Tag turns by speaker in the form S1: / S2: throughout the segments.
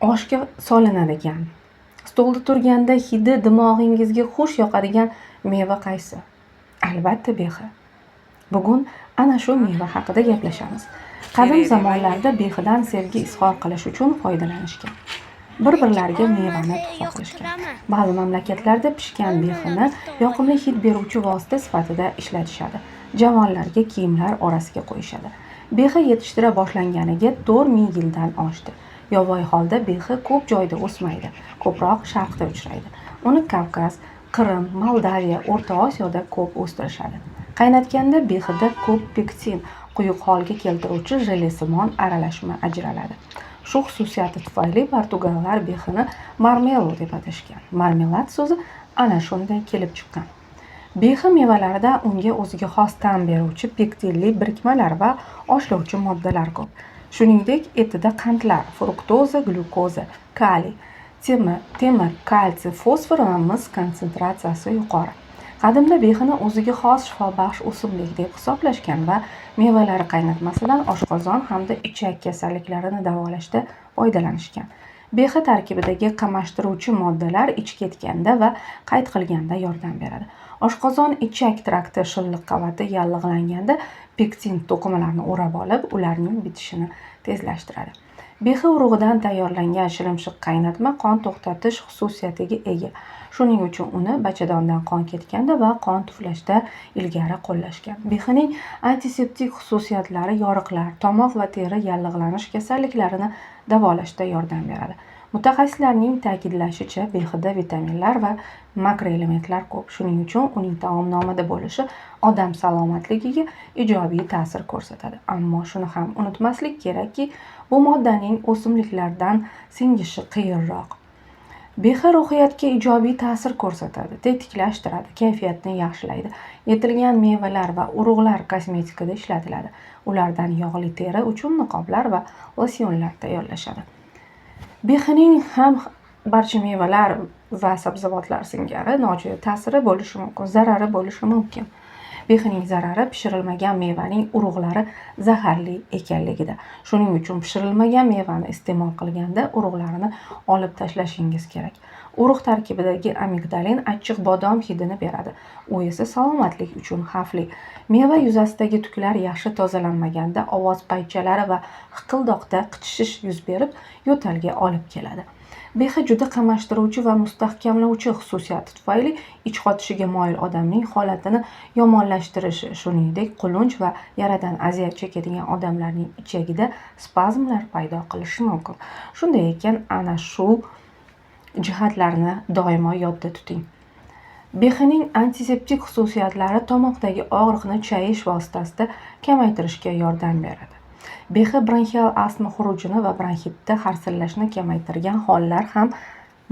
S1: Oshga solinadigan, stolda turganda hidi dimog'ingizga xush yoqadigan meva qaysi? Albatta, bexi. Bugun ana shu meva haqida gaplashamiz. Qadim
S2: Kerak
S1: zamonlarda bexidan sevgi izhor qilish uchun foydalanishgan. Bir-birlariga mevani tuhfa qilishgan. Ba'zi mamlakatlarda pishgan bexini yoqimli hid beruvchi vosita sifatida ishlatishadi. Javonlarga kiyimlar orasiga qo'yishadi. Bexi yetishtira boshlanganiga 4000 yildan oshdi. Yovvoyi holda bexi ko'p joyda o'smaydi, ko'proq sharqda uchraydi. Uni Kavkaz, Qrim, Moldaviya, O'rta Osiyoda ko'p o'stirishadi. Qaynatganda bexida ko'p pektin, quyuq holga keltiruvchi jelesimon aralashma ajraladi. Shu xususiyati tufayli portugallar bexini marmelo deb atashgan. Marmelad so'zi ana shunday kelib chiqqan. Bexi mevalarida unga o'ziga xos ta'm beruvchi pektinli birikmalar va oshlovchi moddalar ko'p. Shuningdek, etida qandlar, fruktoza, glyukoza, kaliy, temir, kalsiy, fosfor va mis konsentratsiyasi yuqori. Qadimda bexini o'ziga xos shifobaxsh o'simlik deb hisoblashgan va mevalari qaynatmasidan oshqozon hamda ichak kasalliklarini davolashda foydalanishgan. Bexi tarkibidagi qamashtiruvchi moddalar ich ketganda va qayt qilganda yordam beradi. Oshqozon ichak trakti shilliq qavati yallig'langanda pektin to'qimalarni o'rab olib, ularning bitishini tezlashtiradi. Bexi urug'idan tayyorlangan shilimshiq qaynatma qon to'xtatish xususiyatiga ega. Shuning uchun uni bachadondan qon ketganda va qon tuflashda ilgari qo'llashgan. Bexining antiseptik xususiyatlari yoriqlar, tomoq va teri yallig'lanish kasalliklarini davolashda yordam beradi. Mutaxassislarning ta'kidlashicha, bexida vitaminlar va makroelementlar ko'p. Shuning uchun uning taomnomada bo'lishi odam salomatligiga ijobiy ta'sir ko'rsatadi. Ammo shuni ham unutmaslik kerakki, bu moddaning o'simliklardan singishi qiyinroq. Bexi ruhiyatga ijobiy ta'sir ko'rsatadi, tetiklashtiradi, kayfiyatni yaxshilaydi. Yetilgan mevalar va urug'lar kosmetikada ishlatiladi. Ulardan yog'li teri uchun niqoblar va losyonlar tayyorlashadi. Bexining ham barcha mevalar va sabzavotlar singari nojo'ya ta'siri bo'lishi mumkin, zarari bo'lishi mumkin. Bexining zarari pishirilmagan mevaning urug'lari zaharli ekanligida. Shuning uchun pishirilmagan mevani iste'mol qilganda urug'larini olib tashlashingiz kerak. Urug' tarkibidagi amigdalin achchiq bodom hidini beradi. U esa salomatlik uchun xavfli. Meva yuzasidagi tuklar yaxshi tozalanmaganda ovoz paychalari va hiqildoqda qichishish yuz berib, yo'talga olib keladi. Bexi juda qamashtiruvchi va mustahkamlovchi xususiyati tufayli ich qotishiga moyil odamning holatini yomonlashtirishi, shuningdek, qulunch va yaradan aziyat chekadigan odamlarning ichagida spazmlar paydo qilishi mumkin. Shunday ekan, ana shu jihatlarni doimo yodda tuting. Bexining antiseptik xususiyatlari tomoqdagi og'riqni chayish vositasida kamaytirishga yordam beradi. Bexi bronxial astma xurujini va bronxitda harsillashni kamaytirgan hollar ham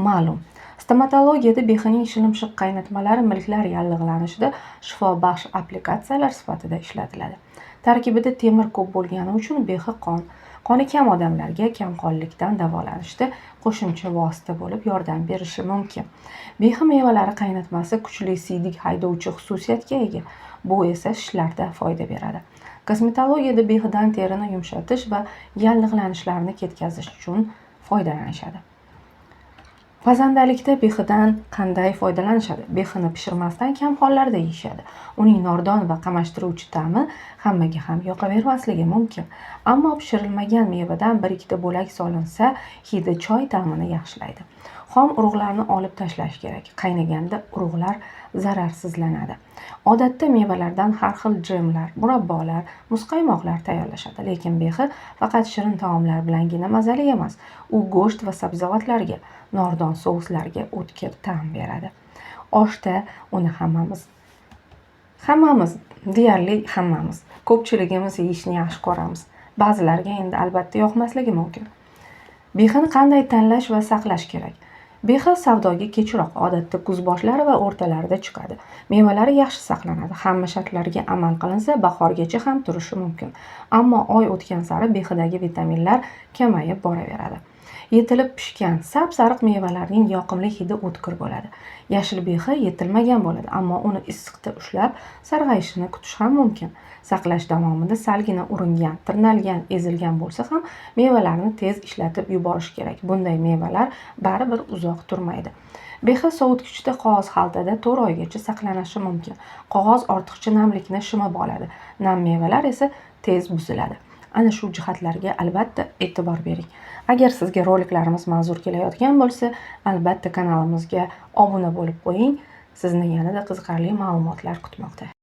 S1: ma'lum. Stomatologiyada bexining shilimshiq qaynatmalari milklar yallig'lanishida shifobaxsh applikatsiyalar sifatida ishlatiladi. Tarkibida temir ko'p bo'lgani uchun bexi qoni kam odamlarga kamqonlikdan davolanishda qo'shimcha vosita bo'lib yordam berishi mumkin. Bexi mevalari qaynatmasi kuchli siydik haydovchi xususiyatga ega. Bu esa shishlarda foyda beradi. Kosmetologiyada bexidan terini yumshatish va yallig'lanishlarni ketkazish uchun foydalanishadi. Pazandalikda bexidan qanday foydalanishadi? Bexini pishirmasdan kam hollarda yeyishadi. Uning nordon va qamashtiruvchi ta'mi hammaga ham yoqavermasligi mumkin. Ammo pishirilmagan mevadan bir ikkita bo'lak solinsa, hidi choy ta'mini yaxshilaydi. Xom urug'larni olib tashlash kerak. Qaynaganda urug'lar zararsizlanadi. Odatda mevalardan har xil jemlar, murabbolar, muzqaymoqlar tayyorlashadi. Lekin bexi faqat shirin taomlar bilangina mazali emas. U go'sht va sabzavotlarga, nordon souslarga o'tkir ta'm beradi. Oshda uni hammamiz, deyarli hammamiz, ko'pchiligimiz yeyishni yaxshi ko'ramiz. Ba'zilarga endi albatta yoqmasligi mumkin. Bexini qanday tanlash va saqlash kerak? Bexi savdoga kechroq, odatda kuz boshlari va o'rtalarida chiqadi. Mevalari yaxshi saqlanadi. Hamma shartlarga amal qilinsa, bahorgacha ham turishi mumkin. Ammo oy o'tgan sari bexidagi vitaminlar kamayib boraveradi. Yetilib pishgan sap-sariq mevalarning yoqimli hidi o'tkir bo'ladi. Yashil bexi yetilmagan bo'ladi, ammo uni issiqda ushlab, sarg'ayishini kutish ham mumkin. Saqlash davomida salgina uringan, tirnalgan, ezilgan bo'lsa ham mevalarni tez ishlatib yuborish kerak. Bunday mevalar baribir uzoq turmaydi. Bexi sovutgichda qog'oz xaltada 4 oygacha saqlanishi mumkin. Qog'oz ortiqcha namlikni shimib oladi. Nam mevalar esa tez buziladi. Ana shu jihatlarga albatta e'tibor bering. Agar sizga roliklarimiz manzur kelayotgan bo'lsa, albatta kanalimizga obuna bo'lib qo'ying. Sizni yanada qiziqarli ma'lumotlar kutmoqda.